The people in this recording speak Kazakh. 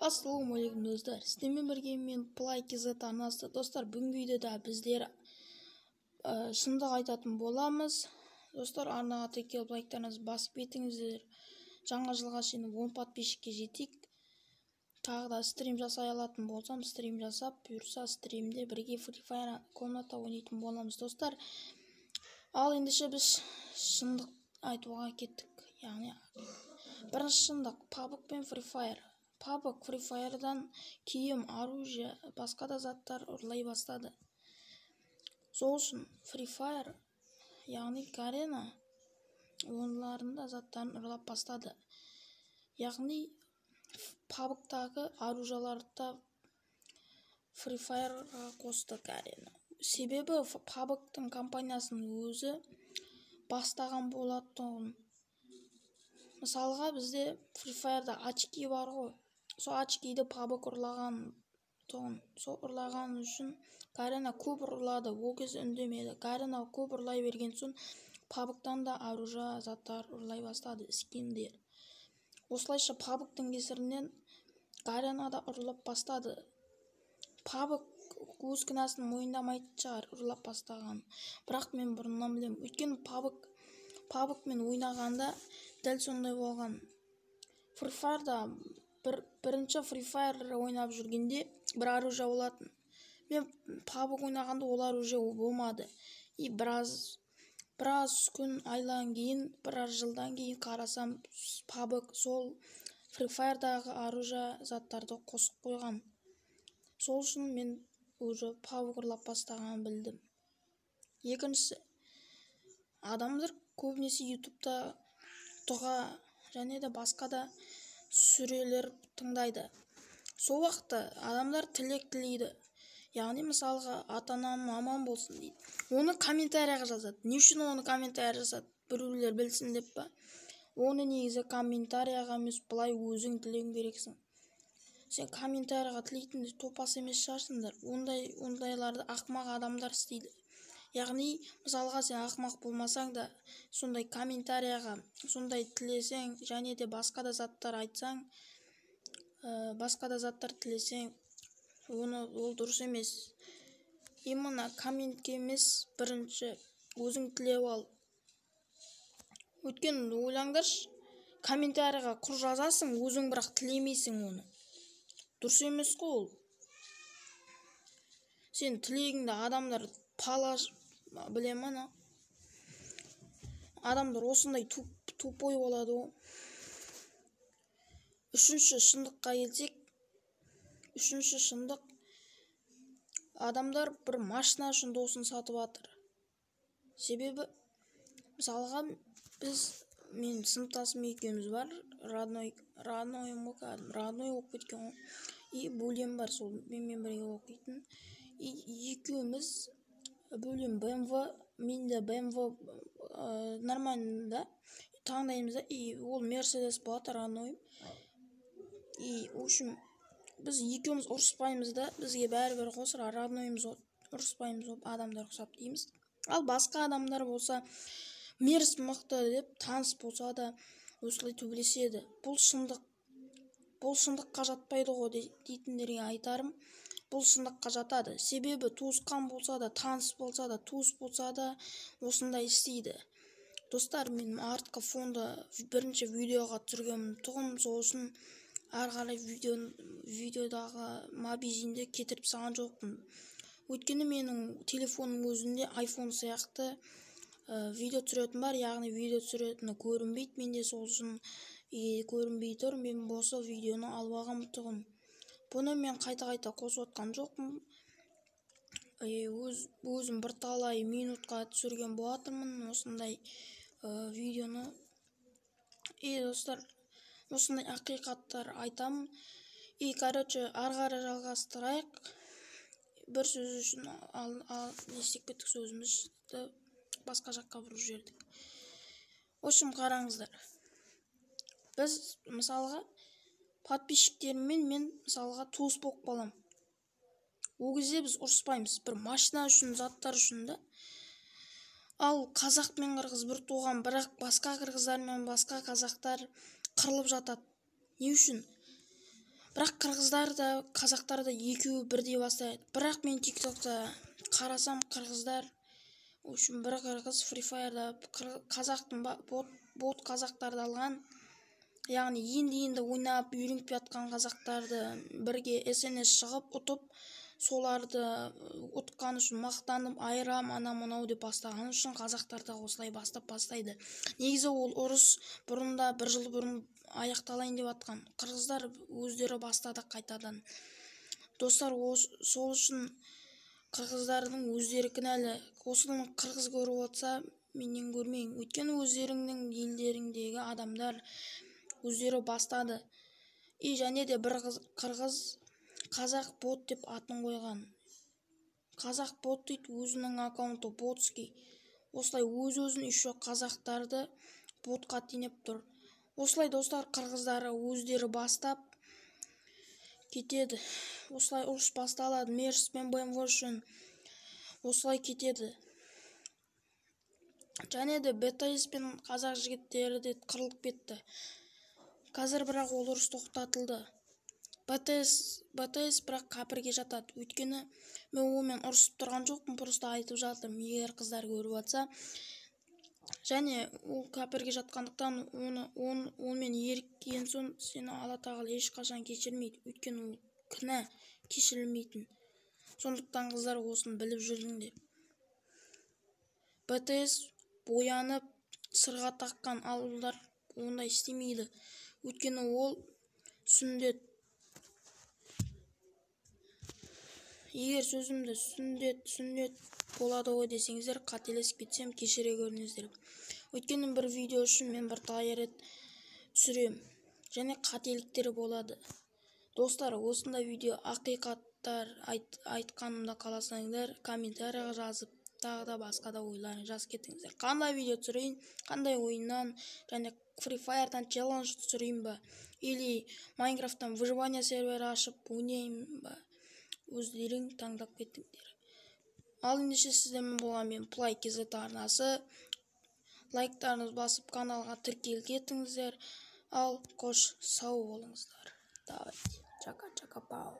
Ассалаумағалейкум, достар! Сіздермен бірге мен, Play KZ арнасы. Достар, бүгінгі видеода біздер шындық айтатын боламыз. Достар, арнаға тіркеліп, лайктарыңызды басып кетіңіздер. Жаңа жылға шейін 10 подписчикке жетейік. Тағы да стрим жасай алатын болсам, стрим жасап, бұйырса, стримде бірге Free Fire комната ойнайтын боламыз, достар. Ал ендеше біз шындық айтуға кеттік. Яғни бірінші шындық: PUBG пен Free Fire. PUBG Free Fire'дан киім, оружие, басқа да заттар ұрлай бастады. Сол үшін Free Fire, яғни Гарена, олардың да заттарын ұрлап бастады. Яғни PUBG-тағы оружияларды да Free Fire'ға қосты Гарена. Себебі PUBG-тың компаниясының өзі бастаған болатын. Мысалға, бізде Free Fire'да очки бар ғой. Сол очкиді PUBG ұрлаған тұғын. Сол ұрлаған үшін Гарена көп ұрлады. Ол кезде үндемеді. Гарена көп ұрлай берген соң, PUBG-тан да оружие, заттар ұрлай бастады, скиндер. Осылайша PUBG-тың кесірінен Гарена да ұрлап бастады. PUBG өз кінәсін мойындамайтын шығар ұрлап бастаған. Бірақ мен бұрыннан білемін. Өйткені PUBG-мен ойнағанда дәл сондай болған. Free Fire'да бірінші Free Fire ойнап жүргенде бір оружие болатын. Мен PUBG ойнағанда ол оружие болмады. И біраз күн, айлан кейін, біраз жылдан кейін қарасам, PUBG сол Free Fire'дағы оружие, заттарды қосып қойған. Сол үшін мен уже PUBG ұрлап бастағанын білдім. Екіншісі, адамдар көбінесе Ютубта дұға және де басқа да сүрелер тыңдайды. Сол уақытта адамдар тілек тілейді. Яғни, мысалға, ата анам аман болсын дейді. Оны комментарияға жазады. Не үшін оны комментария жазады? Біреулер білсін деп па? Оны негізі комментарияға емес, былай өзің тілеуің керексің. Сен комментарияға тілейтін топас емес шығарсыңдар. Ондайларды ақымақ адамдар істейді. Яғни, мысалға, сен ақымақ болмасаң да, сондай комментарияға сондай тілесең және де басқа да заттар айтсаң, басқа да заттар тілесең, оны ол дұрыс емес. Именно комментке емес, бірінші өзің тілеп ал. Өйткені ойлаңдаршы, комментарийға құр жазасың, өзің бірақ тілемейсің оны. Дұрыс емес қой ол. Сен тілегіңді адамдар пала біле ма? Ана адамдар осындай тупой болады ғой. Үшінші шындыққа келсек, үшінші шындық: адамдар бір машина үшін досын сатып жатыр. Себебі, мысалға, біз, мен сыныптасым екеуміз бар, родной, роднойым ғой, кәдімгі родной болып кеткен ғой. И бөлем бар, сол менімен бірге оқитын. И екеуміз, бөлем БМВ, мен де БМВ, нормально да таңдаймыз да. И ол Мерседес болады, роднойым. И в общем, біз екеуміз ұрыспаймыз да, бізге бәрібір ғой, роднойымыз ғой, ұрыспаймыз ғой адамдар ұқсап дейміз. Ал басқа адамдар болса, мерс мықты деп, таныс болса да, осылай төбелеседі. Бұл шындық, бұл шындыққа жатпайды ғой дейтіндерге айтарым: бұл шындыққа жатады. Себебі туысқан болса да, таныс болса да, туыс болса да, осындай істейді. Достар, мен артқы фонды бірінші видеоға түсірген тұғым, сол үшін ары қарай видеодағы мобизинді кетіріп салған жоқпын. Өйткені менің телефонның өзінде iPhone сияқты видео түсіретін бар, яғни видео түсіретіні көрінбейді менде, сол үшін и көрінбей тұр. Мен болса видеоны алып алған тұғым. Бұны мен қайта-қайта қосып отқан жоқпын. Өзім бірталай минутқа түсірген болатынмын осындай видеоны. И, достар, осындай ақиқаттар айтамын. И, короче, ары қарай жалғастырайық. Бір сөз үшін ал, не істеп кеттік, сөзімізді басқа жаққа бұрып жібердік. В общем, қараңыздар, біз, мысалға, подписчиктеріммен мен, мысалға, туыс болып қаламын. Ол кезде біз ұрыспаймыз бір машина үшін, заттар үшін да. Ал қазақ пен қырғыз бір туған, бірақ басқа қырғыздар мен басқа қазақтар қырылып жатады. Не үшін? Бірақ қырғыздар да, қазақтар да екеуі бірдей бастайды. Бірақ мен TikTokта қарасам, қырғыздар, в общем, бір қырғыз Free Fire'да қазақтың бот қазақтарды алған, яғни енді-енді ойнап үйреніп жатқан қазақтарды бірге СНС шығып ұтып, соларды ұтқан үшін мақтанып, айрам ана мынау деп бастаған үшін қазақтар да осылай бастап бастайды. Негізі ол ұрыс бұрында, бір жыл бұрын аяқталайын деп жатқан. Қырғыздар өздері бастады қайтадан. Достар, сол үшін қырғыздардың өздері кінәлі. Осыны қырғыз көріп отырса, менен көрмең. Өйткені өздеріңнің елдеріңдегі адамдар өздері бастады. И және де бір қырғыз қазақ бот деп атын қойған. Қазақ бот дейді, өзінің аккаунты ботский. Осылай өз-өзін еще қазақтарды ботқа теңеп тұр. Осылай, достар, қырғыздары өздері бастап кетеді. Осылай ұрыс басталады. Мерс пен БМВ үшін осылай кетеді. Және де БТС пен қазақ жігіттері де қырылып кетті. Қазір бірақ ол ұрыс тоқтатылды. БТС бірақ кәпірге жатады. Өйткені мен онымен ұрысып тұрған жоқпын, просто айтып жатырмын, егер қыздар көріп жатса. Және ол кәпірге жатқандықтан онымен еріккен соң сені Алла Тағала ешқашан кешірмейді. Өйткені ол кінә кешірілмейтін. Сондықтан қыздар осыны біліп жүріңдер. БТС боянып сырға таққан, ал олар ондай істемейді. Өйткені ол сүндет. Егер сөзімді сүндет болады ғой десеңіздер, қателесіп кетсем кешіре көріңіздер. Өйткені бір видео үшін мен бірталай рет түсірем. Және қателіктер болады. Достар, осындай видео ақиқаттар айтқанымда қаласаңдар, комментарияға жазып, тағы да басқа да ойларыңызды жазып кетіңіздер. Қандай видео түсірейін, қандай ойыннан, және Free Fire'дан челлендж түсірейін ба, или Майнкрафттан выживание сервері ашып ойнайын ба, өздерің таңдап кетіңдер. Ал ендеше сіздермен болған мен Play KZ арнасы. Лайктарыңызды басып каналға тіркеліп кетіңіздер. Ал қош, сау болыңыздар. Давайте, чака-чака пау.